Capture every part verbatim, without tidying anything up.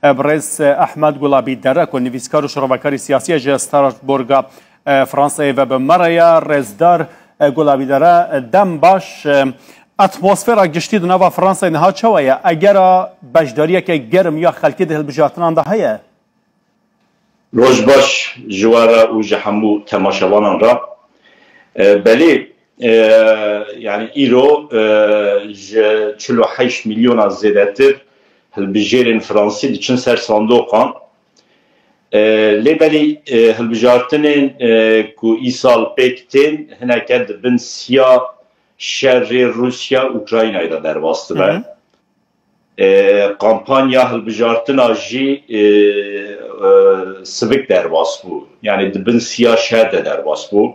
E, Birêz, e, Ehmed Gulabî Dere ku nivîskar û şirovekarê siyasî ye ji Strasbourga, e, Fransayê ve bi me re ye. Rêzdar, e, Gulabî Dere, e, dem baş. E, atmosfera giştî di nava Fransayê niha çawa ye? Egera beşdariyeke germ ya xelkê di hilbijartinan de heye? Roj baş ji we re û ji hemû temaşevanan re. E, belê, e, yani îro, e, ji çil û heşt milyona zêdetir hilbijêrên Fransî diçin ser sandoqan. E, lê belê, e, hilbijartinên, e, ku îsal pêk tên hineke di bin siya şerê Rûsya-Ukraynayê de derbas dibe. Hı hı. E, kampanya hilbijartina jî, e, e, sivik derbas bû. Yani di bin siya şer de derbas bû.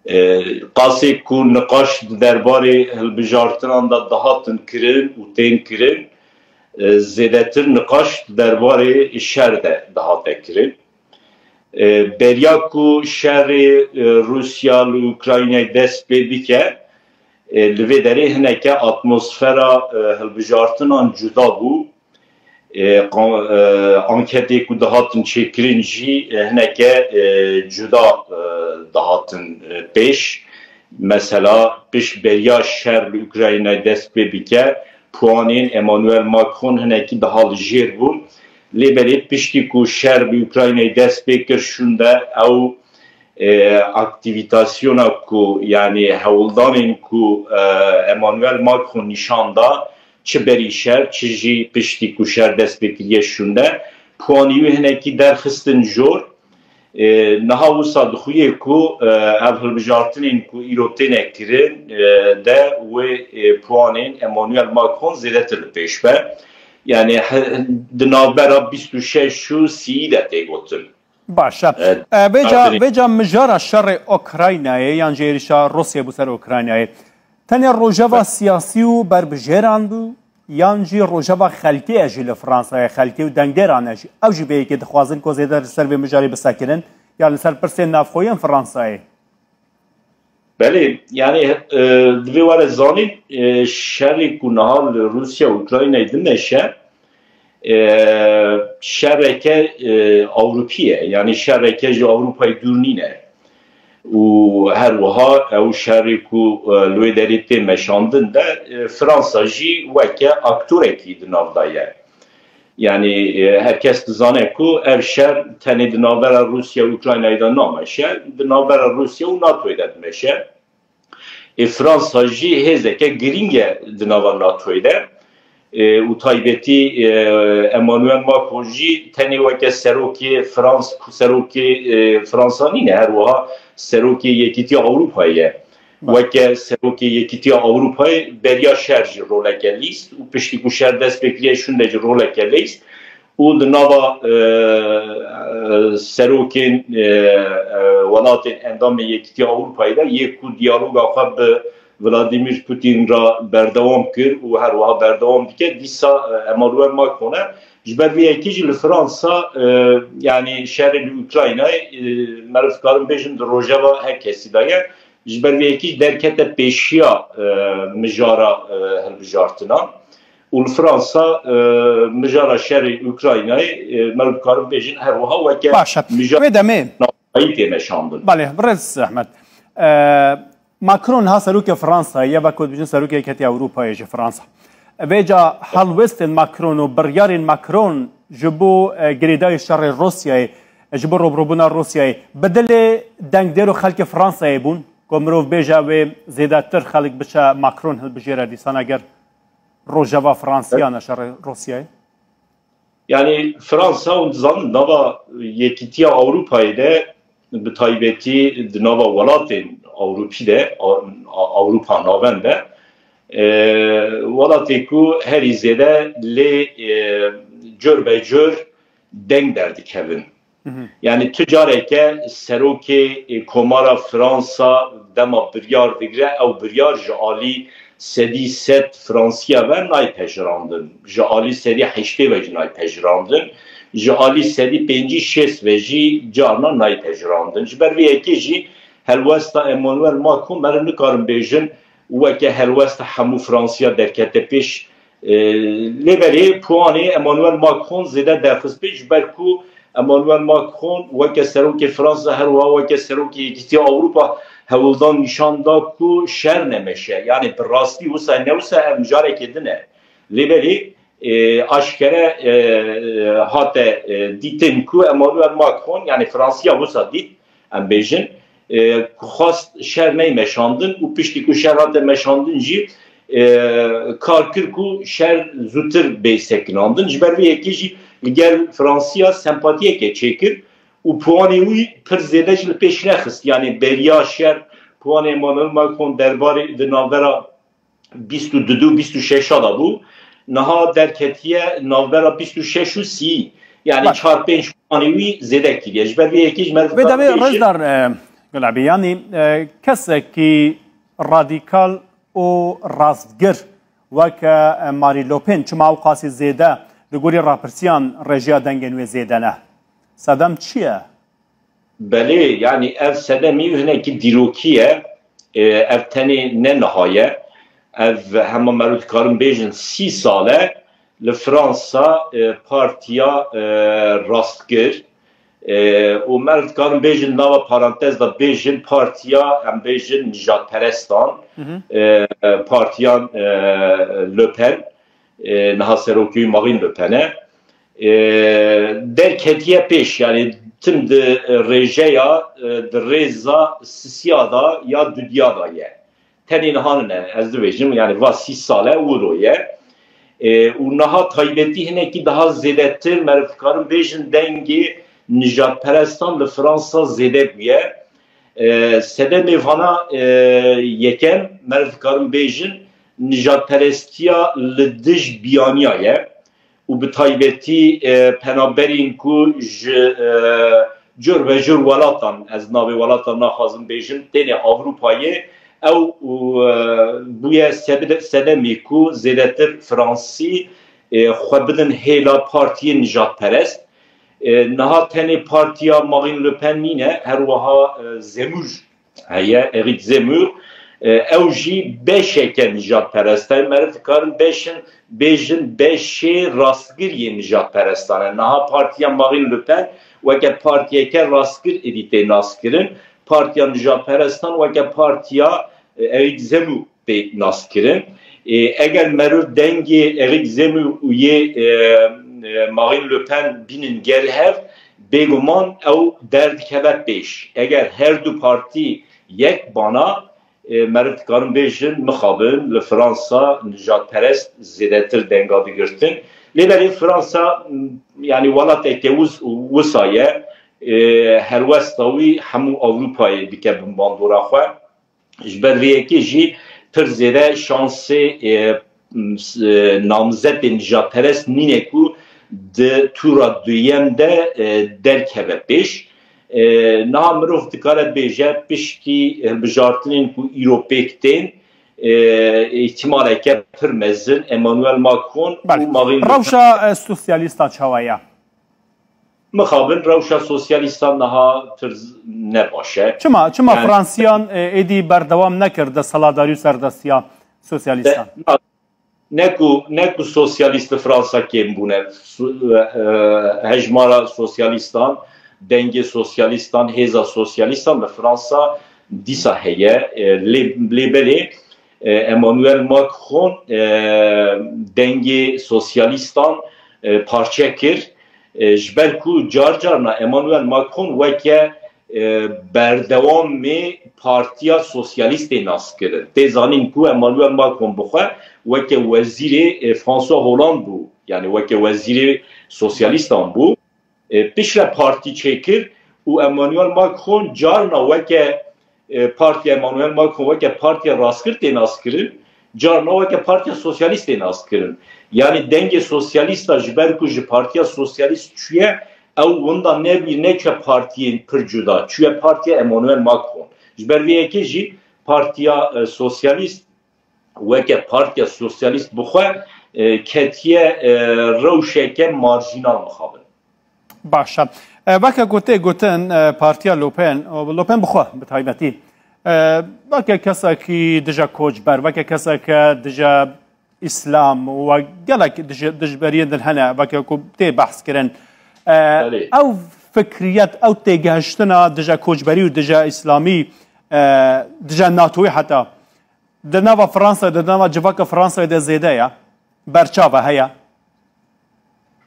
E, qasê ku niqaş di derbarê hilbijartinan de dihatin kirin û tên kirin, e, zêdetir niqaş di derbarê şer de dihate kirin. E, beriya ku şerê, e, Rûsya li Ukraynayê dest pê bike, e, li vê derê hineke atmosfera, e, hilbijartinan cuda bû. E, qa-, e, anketê ku dihatin çêkirin jî, e, hineke, e, cuda, e, dihatin, e, pêş. Mesela pişt beriya şer li Ukraynayê dest pê bike, puanên Emmanuel Macron hinekî daha li jêr bûn. Lê belê piştî ku şer bi Ukraynayê dest pê kir şûnde, ew, e, aktîvîtasyona ku, yani hewldanên ku, e, Emmanuel Macron nîşan da, çi berî şer, çi jî piştî ku şer dest pê kiriye şûnde, puanî wî hinekî derxistin jor. E, niha wisa dixuye ku, e, ev hilbijartinên ku îro têne kirin, e, de wê, e, puanên Emmanuel Macron zêdetir li pêş be. Yani he-, di navbera bîst û şeş û sî de tê gotin. Baş e. E, E, vêca, vêca mijara şerê Ukraynayê yan jî êrişa Rûsyayê bû ser Ukraynayê. Tenê rojeva siyasî û berbijêran bû, yan jî rojeva xelkê ye jî li Fransayê, xelkê û dengdêran e jî. Ew jî bê yekê dixwazin ku zêde li ser vê mijarê bisekirin, yan li ser pirsên navxwe yên Fransayê. Belê, yani, e, divê were zanîn, e, şerê ku niha li Rûsya û Ukraynayê dimeşe, e, şereke, e, Ewropî ye, yani şereke ji Ewropayê dûr nîne. Û her wiha ew şerê ku, e, li wê derê tê meşandin de, e, Fransa jî weke aktorekî di nav de ye. Yani, e, her kes dizane ku ev şer tenê di navbera Rûsya û Ukraynayê de nameşe, di navbera Rûsya û NATOyê de dimeşe. Ê, Fransa jî hêzeke girîng e di nava NATOyê de. Ê, û taybetî, e, Emmanuel Macron jî tenê weke serokê Frans-, serokê, e, Fransa nîne, her wiha serokê Yekîtiya Ewropayê ye. Weke serokê Yekîtiya Ewropayê beriya şer jî roleke lîst û piştî ku şer dest pê kiriye şûnde jî roleke lîst. Û di nava, e, e, serokên, e, e, welatên endamên Yekîtiya Ewropayê de yê ku diyaloga xwe bi Vladimir Putin re berdewam kir û her wiha berdewam dike, dîsa, e, Emmanuel Macron e. Ji ber vê yekê jî li Fransa, e, yani şerê li Ukraynayê, e, meriv dikarin bêjin di rojeva her kesî de ye. Ji ber vê yekê jî derkete pêşiya, e, mijara, e, hilbijartinan. Û li Fransa, e, mijara şerê Ukraynayê, e, meriv dikarin bêjin her wiha weke Baş e. Mijara Wê demê navayî tê meşandin. Belê, birêz Ehmed. E, Macron ha serokê Fransayê ye, wek ku dibêjin serokê Yekîtiya Ewropayê ji Fransa. Vêca helwestên Macron û biryarên Macron ji bo, e, girêdayî şerê Rûsyayê, ji bo rûbirûbûna Rûsyayê, bi dilê dengdêr û xelkê Fransayê bûn, ku mirov bêje wê zêdetir xelk biçe Macron hilbijêre dîsan eger rojeva Fransiya ne şerê Rûsyayê? Yani Fransa, hûn dizanin, nava Yekîtiya Ewropayê de, bi taybetî di nava welatên Ewropî de, A-, A-, Ewropa Navend de, e, welatê ku herî zêde lê, e, cur be cur deng derdikevin. Hı hı. Yani tu careke serokê, e, Komara Fransa dema biryar digre, ew biryar ji alî sedî sed Fransiya ve nayê pejirandin. Ji alî sedî heştê ve jî nayê pejirandin. Ji alî sedî pêncî şêst ve jî carna nayê pejirandin. Ji ber vê yekê jî helwesta Emmanuel Macron, me re nikarin bêjin weke helwesta hemû Fransiya derkete pêş, E, lê belê puanê Emmanuel Macron zêde derxist pê, ji ber ku Emmanuel Macron weke serokê Fransa, her wiha weke serokê Yekîtiya Ewropa hewldan nîşan da ku şer nemeşe. Yani bi rastî wisa ne wisa ev mijarekê din e. Lê belê, e, aşkere, e, hate, e, dîtin ku Emmanuel Macron, yani Fransiya wisa dît, em bêjin, e, ku xwest şer neyê meşandin û piştî ku şer hate meşandin jî, e, kar kir ku şer zûtir bê sekinandin. Ji ber vê yekê jî li gel Fransiya sempatiyeke çêkir û puanê wî pir zêde jî li pêş nexist. Yani beriya şer puanê Emmanuel Macron derbarê di navbera bîst û du û bîst û şeş de bû. Niha derketiye navbera bîst û şeş û sî. Yani Baş. çar pênc puanê wî zêde kiriye. Ji ber vê yekê ji me Vê demê bêje. Rêzdar, e, Gulabî, yanî, e, kesekî radîkal û rastgir weke, e, Marie Le Pen çima ew qasî zêde li gorî rapirsiyan rêjeya dengên wê zêde ne? Sedem çi ye? Belê, yani ev sedemî hinekî dîrokî ye. E, ev tenê ne niha ye. Ev hema meriv dikarin bêjin sî sal e li Fransa, e, partiya, e, rastgir, e, û meriv dikarin bêjin nava parantez de bêjin partiya, em bêjin nijadperestan, Hı hı. e, partiya, e, Le Pen, e, niha serokê wî Marine Le Pen e. E, derketiye pêş, yani tim di rêjeya, e, di rêza sisiya da ya dudiya da ye. Tenê niha nine, ez dibêjim, yani va sî sal e wilo ye. E, û niha taybetî hinekî daha zêdetir, meriv dikarin bêjin dengê nijadperestan li Fransa zêde bûye. E, sedemê vana, e, yekem, meriv dikarin bêjin, nijadperestiya li dij biyaniya ye û bi taybetî, e, penaberên ku ji, e, cur ve cur welatan, ez navê welatan naxwazim bêjim, tênê Ewropayê, ew û, e, bûye sebe-, sedemê ku zêdetir Fransî, e, xwe bidin hêla partiyên nijadperest. E, niha tenê partiya Marine Le Pen nîne, her wiha, e, Zemûr heye, Eric Zemmour. E, ew jî beşeke nijadperest e. Meriv dikarin beşin, bêjin beşê rastgir yê nijadperestan e. Niha partiya Marine Le Pen weke partiyeke rastgir êdî tê naskirin. Partiya nijadperestan weke partiya, e, Eric Zemmour tê naskirin. E, eger meriv dengê Eric Zemmour û yê, e, e, Marine Le Pen bînin gel hev, bêguman ew derdikeve pêş. Eger her du partî yek bana, e, meriv dikarin bêjin, mixabin li Fransa nijadperest zêdetir denga digirtin. Lê belê Fransa, m, yani welateke wis-, wisa ye, e, helwesta wî hemû Ewropayê dike bin bandora xwe. Ji ber vê yekê jî pir zêde şansê, e, s-, e, namzetên nijadperest nîne ku di tûra duyem de, e, derkeve pêş. E, niha mirov dikare bêje piştî hilbijartinên ku îro pêk tên, e, îhtimaleke pir mezin Emmanuel Macron û Belê. Marine Le Pen. Rewşa, e, sosyalîstan çawa ye? Mixabin rewşa sosyalîstan niha pir ne baş e. Çima, çima Yani Fransiyan, e, êdî berdewam nekir desthilatdarî û serdestiya sosyalîstan? De-, na-, ne ku, ne ku sosyalîst li Fransa kêm bûne. Su-, e, e, hejmara sosyalîstan, dengê sosyalîstan, hêza sosyalîstan li Fransa dîsa heye. E, lê, lê belê, e, Emmanuel Macron, e, dengê sosyalîstan, e, parçe kir. E, ji ber ku car carna Emmanuel Macron weke, e, berdewamê Partiya Sosyalîst tê naskirin. Tê zanîn ku Emmanuel Macron bi xwe weke wezîrê, e, François Hollande bû. Yani weke wezîrê sosyalîstan bû. E, piştre partî çêkir û Emmanuel Macron carna weke, e, partiya Emmanuel Macron weke partiya rastgir tê naskirin, carna weke partiya sosyalîst tê naskirin. Yani dengê sosyalîsta ji ber ku ji partiya sosyalîst çûye, ew winda nebûye, neçûye partiyên pir cuda, çûye partiya Emmanuel Macron. Ji ber vê yekê jî partiya, e, sosyalîst weke Partiya Sosyalîst bi xwe, e, ketiye, e, rewşeke marjînal mixabin. Baş e. E, weke ku tê gotin, e, Partiya Le Pen, Le Pen bi xwe bi taybetî, e, weke kesekî dije koçber, weke keseke dije Îslam û gelek dij-, dijberiyên din hene, weke ku tê behs kirin. E, Belê. Ew fikriyet, ew têgehiştina dije koçberî û dije îslamî, e, dije NATOyê heta, di nava Fransayê de, di nava civaka Fransayê de zêde ye, berçav e, heye.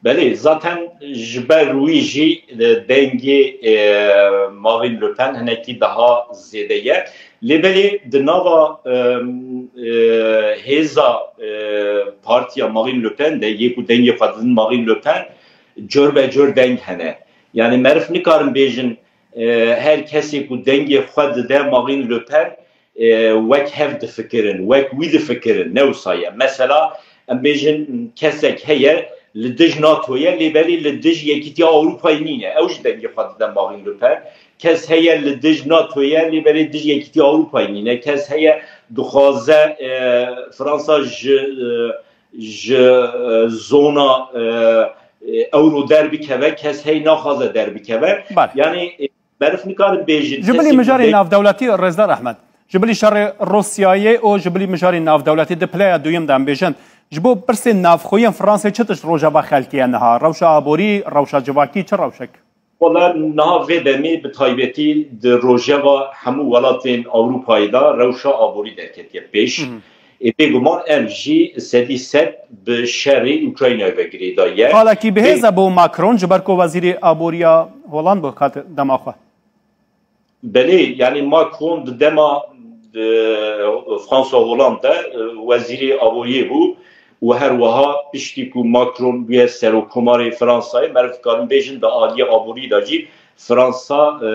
Belê, zaten ji ber wî jî, e, dengê, e, Marine Le Pen hinekî daha zêde ye. Lê belê di nava, e, e, hêza, e, partiya Marine Le Pen de yê ku dengê xwe didin Marine Le Pen, cor be cor deng hene. Yani meriv nikarin bêjin, e, her kesê ku dengê xwe dide Marine Le Pen, e, wek hev difikirin, wek wî difikirin, ne wisa ye. Mesela, em bêjin kesek heye li dij NATO ye, lê belê li dij Yekîtiya Ewropayê nîne. Ew jî dengê xwe dide Marine Le Pen. Kes heye li dij NATO ye, lê belê dij Yekîtiya Ewropayê nîne. Kes heye dixwaze, e, Fransa ji, e, ji, e, zona, e, e, Euro derbikeve, kes hey naxwaze derbikeve. Bale. Yani, e, meriv nikarin bêjin Ji bilî kesê ku mijarê deng- navdewletî, Rêzdar Ehmed, ji bilî şerê Rûsyayê û ji bilî mijarê navdewletî di pileya duyem de em bêjin, ji bo pirsên navxweyên Fransê çi tişt rojeva xelkê ye niha? Rewşa aborî, rewşa civakî, çi rewşek? Wala niha vê demê bi taybetî di rojeva hemû welatên Ewropayê de rewşa aborî derketiye pêş. Hı hı. Ê, bêguman em jî sedî sed bi şerê Ukraynayê ve girêdayî ye. Xalekî bihêz e bo Macron, ji ber ku wezîrê aboriya Holand bû kat dema xwe. Belê, yani Macron di dema, e, François Hollande de, e, wezîrê aboriyê bû û her wiha piştî ku Macron bûye serokkomarê Fransayê, meriv dikarin bêjin di aliyê aborî de jî Fransa, e,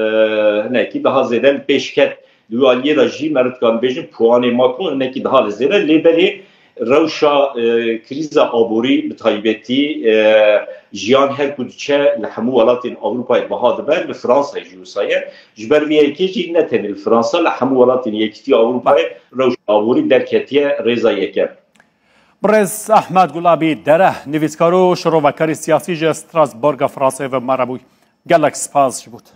hinekî daha zêde li pêş ket. Di wî aliyê de jî meriv dikarin bêjin puanê Macron hinekî daha li zêde. Lê belê rewşa, e, krîza aborî bi taybetî, e, jiyan her ku diçe li hemû welatên Ewropayê biha dibe, li Fransayê jî wisa ye. Ji ber vê yekê jî ne tenê li Fransa, li hemû welatên Yekîtiya Ewropayê rewşa aborî derketiye rêza yekem. Birêz Ehmed Gulabî Dere, nivîskar û şirovekarê siyasî ji Strasbourga Fransayê ve me re bûy. Gelek spas ji bo te.